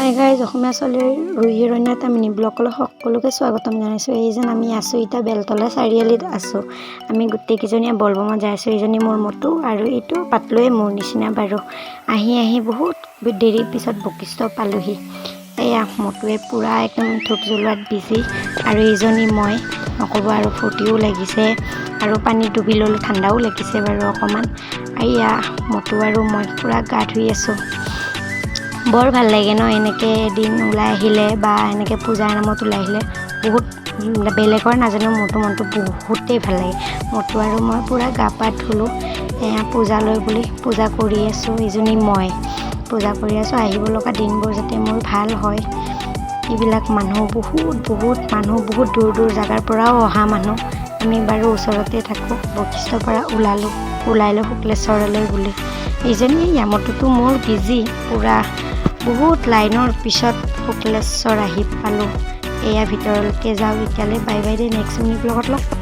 Hi guys, অসমীয়া ছোৱালীৰ ৰুহি ৰণ্য এটা mini ব্লগলৈ সকলোকে স্বাগতম জনাইছোঁ। এই যেন আমি আছোঁ, এতিয়া বেলতলা চাৰিআলিত আছোঁ। আমি গোটেইকেইজনীয়ে বলবমত যাই আছোঁ। এইজনী মোৰ মতো আৰু এইটো পাতলোৱে মোৰ নিচিনা। বাৰু, আহি আহি বহুত দেৰিৰ পিছত বশিষ্ঠ পালোহি। এয়া মটোৱে পূৰা একদম ধূপ জ্বলোৱাত বিজি আৰু এইজনী মই। নক'ব আৰু, ফূৰ্তিও লাগিছে আৰু পানীত ডুবি ল'লোঁ, ঠাণ্ডাও লাগিছে বাৰু অকণমান। এয়া মটো আৰু মই পূৰা গা ধুই আছোঁ। বৰ ভাল লাগে ন, এনেকৈ এদিন ওলাই আহিলে বা এনেকৈ পূজাৰ নামত ওলাই আহিলে বহুত বেলেগৰ নাজানো, মোৰতো মনটো বহুতেই ভাল লাগে। মটো আৰু মই পূৰা গা পা ধুলোঁ। এয়া পূজালৈ বুলি পূজা কৰি আছোঁ। এইজনী মই পূজা কৰি আছোঁ, আহিব লগা দিনবোৰ যাতে মোৰ ভাল হয়। এইবিলাক মানুহ বহুত বহুত মানুহ, বহুত দূৰ দূৰ জেগাৰ পৰাও অহা মানুহ। আমি বাৰু ওচৰতে থাকোঁ। বশিষ্ঠৰ পৰা ওলালোঁ, ওলাই লৈ শুক্লেশ্বৰলৈ বুলি। এইজনী য়ামটোতো মোৰ বিজি পূৰা। বহুত লাইনৰ পিছত শুক্লেশ্বৰ আহি পালোঁ। এয়া ভিতৰলৈকে যাওঁ। এতিয়ালৈ বাই বাই দেই, নেক্সট মিনি ব্লগত লগ পাম।